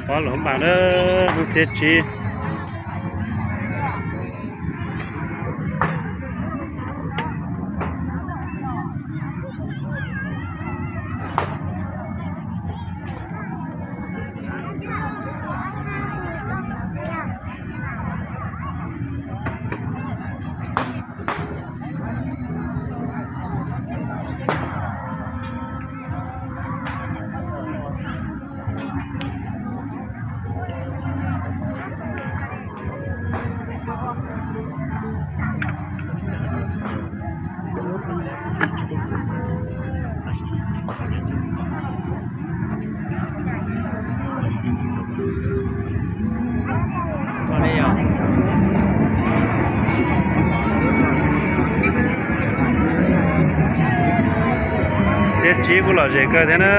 Pob Luam Npas na, hnub xiab tsib. Xiab tsib kuj lom zem kawg thiab na.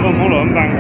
Nkauj Hmoob Luam Npas.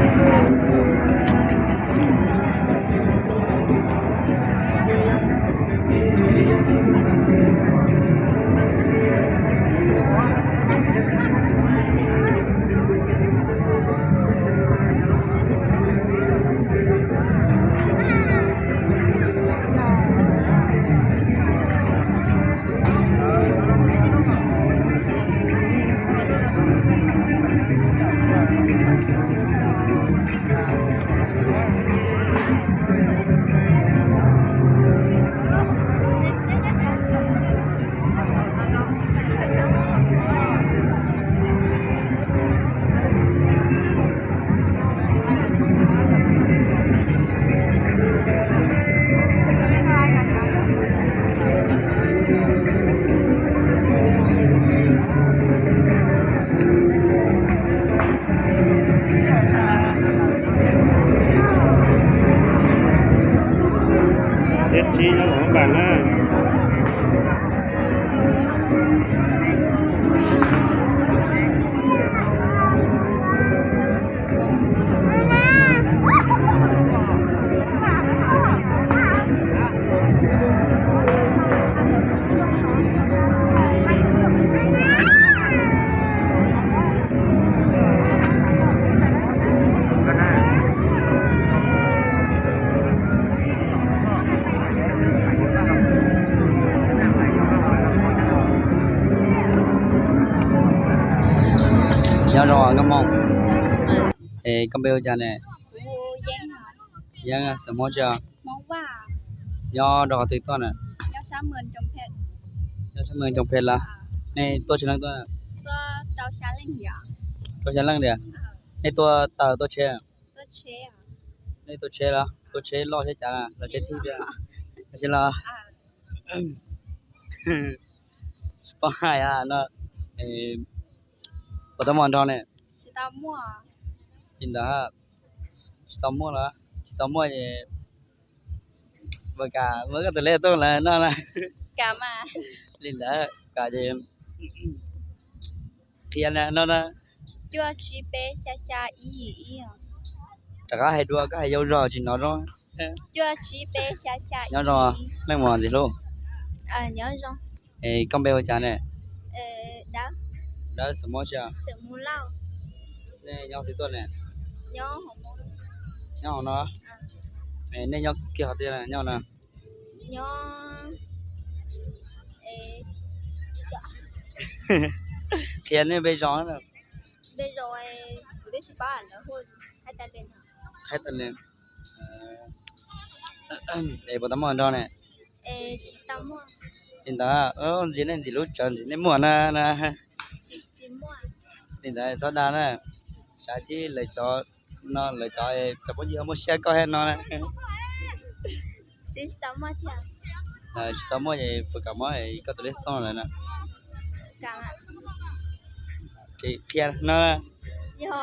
Xiab tsib nyob Luam Npas na. Nyob zoo nkauj Hmoob, es koj npe hu cas ne? Yeeb, xeem Hmoob tsi? Nyob rau qhov twg tuaj na? Nyob sab Mws Coom Phem lawm. Nej tuaj tsawg leej tuaj? Rau xya leej tiag. Nej tuaj taw tuaj tsheb? Nej tuaj tsheb los? Tuaj tsheb loj thiab cas los tsheb thwj tiag? Tsheb loj. Tsis paub hais no. Puas tau muaj nraug ne? Li ntawd, tsis tau muaj los? Tsis tau muaj es puas kam muab koj tus lej tuaj lawv noj na? Li ntawd kam ces qhia no na. Cuaj tsib peb xya xya ib yim ib. Rov qab hais dua, koj hais yau zog tsis hnov zoo. Cuaj tsib peb xya xya. Nyob zoo, leej muam ntxim hlub. Koj npe hu cas ne? Dawb, Xeem Muas tsis? Nej nyob twg tuaj ne? Nyob hauv no. Nej nyob kiag qhov twg nyob no? Qhia nej npe zos. Npe zos kuv twb tsis paub lawv hu. Hais tas li. Es puas tau muaj hluas nraug ne? Li ntawd, ntxim nej ntxim hlub tsawv ntxim nej muaj na. Li ntawd txhob dag na, sav tib lawv cov no, lawv cov, cov phooj ywg muaj siab koj thiab no na. Tsis tau muaj ces puas kam muab koj tus lej xov tooj lawm na? Qhia no. Yog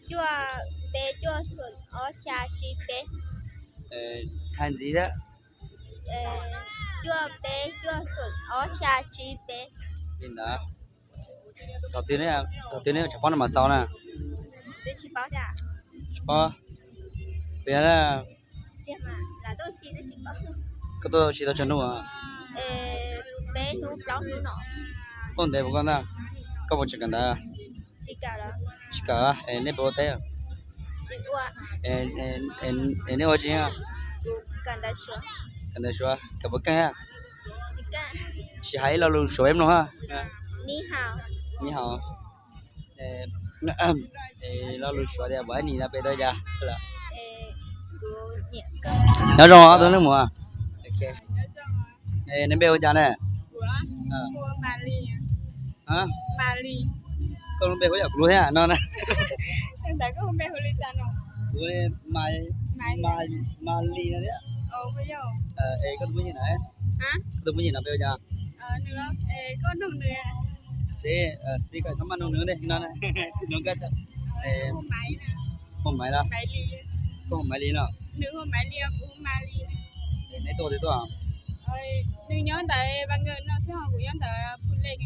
cuaj peb cuaj xoom ob xya tsib peb. Hais ntxiv thiab. Cuaj peb cuaj xoom ob xya tsib peb. Li ntawd. Thaum twg neb tseem paub no mas xaus na? Tsis paub. Koj tuaj ua si tau tsawg hnub? Peb hnub plaub hnub no. Tuaj ntev puas koj ntag? Koj puas tseem kawm ntawv? Tsis kawm. Es nej puas ua teb? Es nej ua tsi? Kawm ntawv suav. Kawm puas keej? Sim hais ib lo lus suav peb mloog. Ni hao. Lo lus suav tias buenas noches no peb tau cas? Nyob zoo ob tug leej muam. Nej npe hu cas ne? Koj lub npe puas yog kuv lub thiab no na? Kuv Malis no thiab. Es koj tus phooj ywg na? Koj tus phooj ywg no npe hu cas? Seb, tib koj txhob maj nug nws no. Muaj Maiv los? Koj hu Maiv Lis no. Neb tuaj twg tuaj? Nws nyob ntawd Vas Nkws no xwb, kuv nyob ntawd Phu Lej.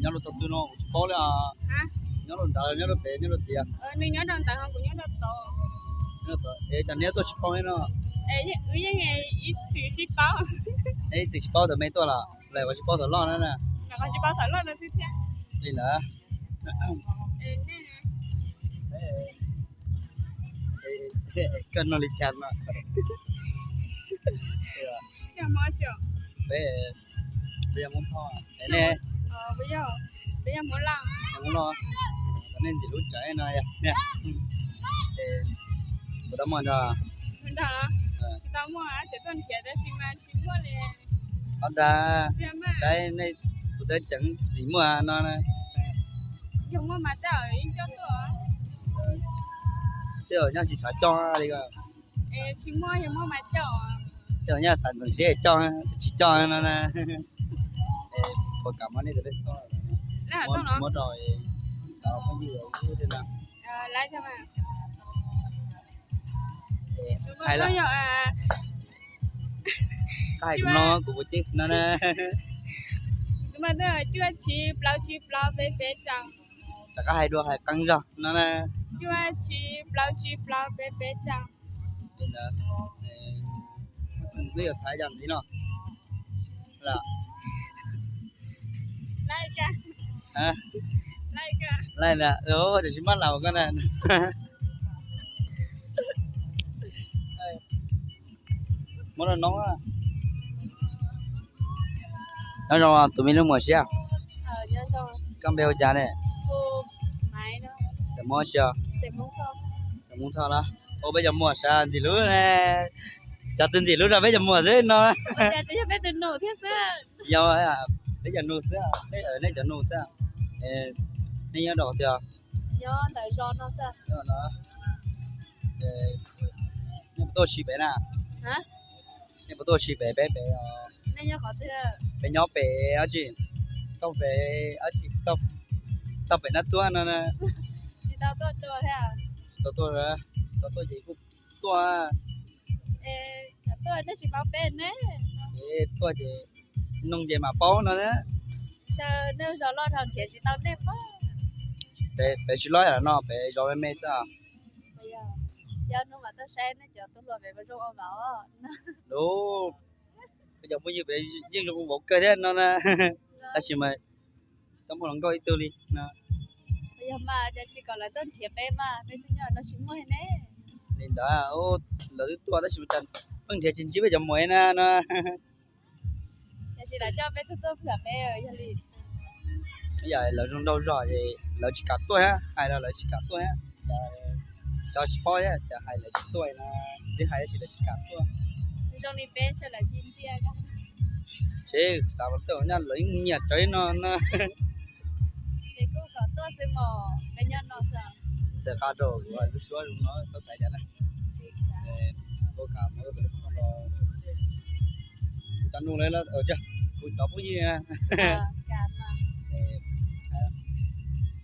Nyob rau tog twg no kuv tsis paub li os. Nyob rau nrad, nyob rau pem, nyob rau tiag? Nws nyob rau ntawd, kuv nyob rau tod. Es cas neb tuaj tsis paub thiab no? Wb yeej ib txwm sib paub. Neb ib txwm sib paub thaum me tuaj los? Lawv kuj tsis paub thaum loj na. Li ntawd. Koj nug li cas no? Peb, peb yog Hmoob Thoj. Nej? Hmoob Lauj. Nej ntxim hlub tsawv no. Puas tau muaj nrog? Ov, dag, saib nej tus teb tseem ntxim muaj no na. Tej zaum nyaj tsis xav coj li ko. Tej zaum nyaj xav ntxeev siab coj, tsis coj no na. Puas kam muab nej tus lej xov tooj? Muab rau cov phooj ywg thiab na. Hais los, koj hais kuv mloog, kuv puas cem no na. Cuaj tsib plaub tsib plaub peb peb rau. Rov qab hais dua, hais qeeb zog no na. Cuaj tsib plaub tsib plaub peb peb rau. Li ntawd, nej yuav thaiv cov ntxiv no. Laij ntawd, tsis maj laus koj na. Muab rau noob. Nyob zoo tus me lub muam siab. Koj npe hu cas ne? Xeem Muas tsis? Xeem Muas Thoj los? Ua peb cov muam sav ntxim hlub ne. Cov twg ntxim hlub rau peb cov muam xwb no. Yog peb cov nus xwb, nej cov nus xwb. Nej nyob rau qhov twg? Nej puas tuaj ua si pem na? Nej puas tuaj ua si pem, peb pem? Peb nyob pem dab tsi? Tau pem dab tsi? Tau pem Nab Tuab no na. Tsis tau tuaj, tsis tau tuaj, tsis tau tuaj ces kuj tuaj. Tuaj ces noog ces mam paub no na. Nws zov loj dhau nrhiav tsis tau nej pob. Peb tsis loj no, peb zov me me xwb. Yog hnub mam tuaj saib nej cov tub hluas pem zoo ua vauv. Peb cov phooj ywg pem yeej zoo ua vauv kawg thiab no na. Tab sis mas tsis tau muaj hluas nkauj ib tug li no. Yog mas cas tsis kom lawv tuaj nrhiav peb mas peb twb nyob no tsis muaj ne. Li ntawd, lawv twb tuaj tab sis pheej nrhiav tsis ntsib peb cov muam na no. Tiam sis lawv coj peb tuaj tuaj phwm peb yog li. Yog lawv zoo nraug zog es lawv tsis kam tuaj, hais los lawv tsis kam tuaj. Xyov tsis paub thiab, cas hais lawv tsis tuaj no, twb hais tab sis lawv tsis kam tuaj. Zoo li peb tsis lawv tsis ntsia. Ces xav tuaj nyob lawv yeej nyiam tsawv no na. Ces kuj kom tuaj xwb mas, peb nyob no xwb. Xav qab rau kuv lub suab zoo no txhob xaiv cas na. Kuv cov nus lawv, kuv cov phooj ywg.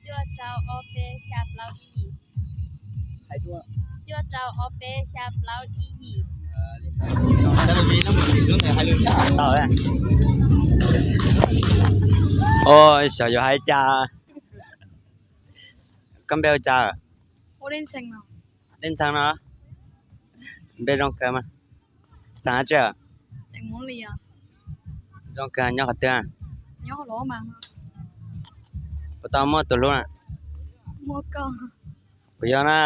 Cuaj rau ob peb xya plaub ib yim. Cuaj rau ob peb xya plaub ib yim. Ua xyov yuav hais cas. Koj npe hu cas? Dej Ntxhee no. Npe zoo kawg mas. Xeem dab tsi? Zoo kawg, nyob qhov twg? Puas tau muaj tus hlub na? Puas yog na?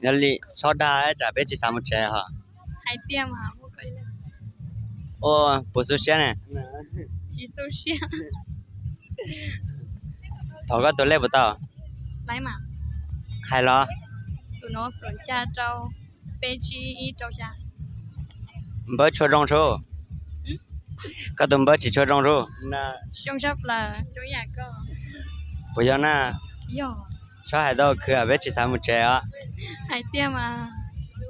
Yog li txhob dag tsam peb tsis xav mus tsev hos. Ua puas xu siab ne? Thov koj tus lej puas tau? Hais los. Npawb tshua zoo sub. Koj tus npawb tsis tshua zoo sub. Puas yog na? Txhob hais tau khwv, peb tsis xav mus tsev os.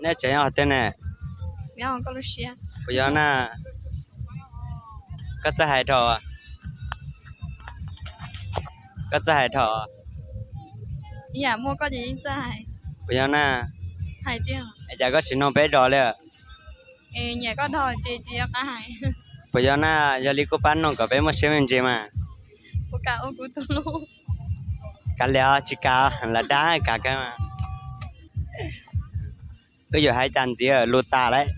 Nej tsev nyob qhov twg ne? Puas yog na? Koj txawj hais dhau. Koj txawj hais dhau. Puas yog na? Es cas koj tsis nug peb dos li? Puas yog na? Yog li kuj pab nug kom peb muaj siab me ntsis mas. Kav liam, tsis kav, lawv dag kav kawg mas. Wb yuav hais cas ntxiv, lus tas lawm.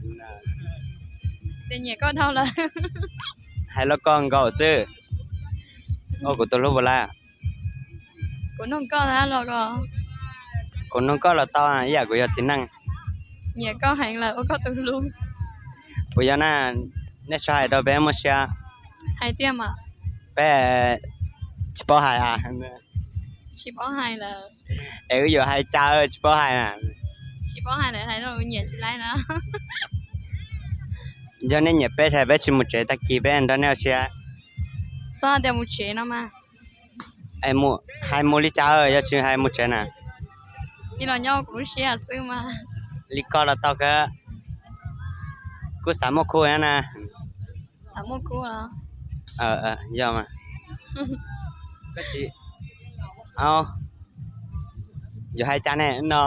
Hais los koj nkaus xwb. Ua kuv tus hlub puas lawm? Kuv nug koj los tau, ib yam kuv yog txiv neej. Puas yog na? Nej txhob hais rau peb muaj siab. Peb tsis paub hais. Es wb yuav hais cas tsis paub hais na? Yog nej nyiam peb, peb tsis mus tsev, tag kis peb nrog nej ua siab. Hais mus li cas yog tsis hais mus tsev na? Li koj los tau kawg. Kuj xav muaj khub na. Yog, yuav hais cas ne no?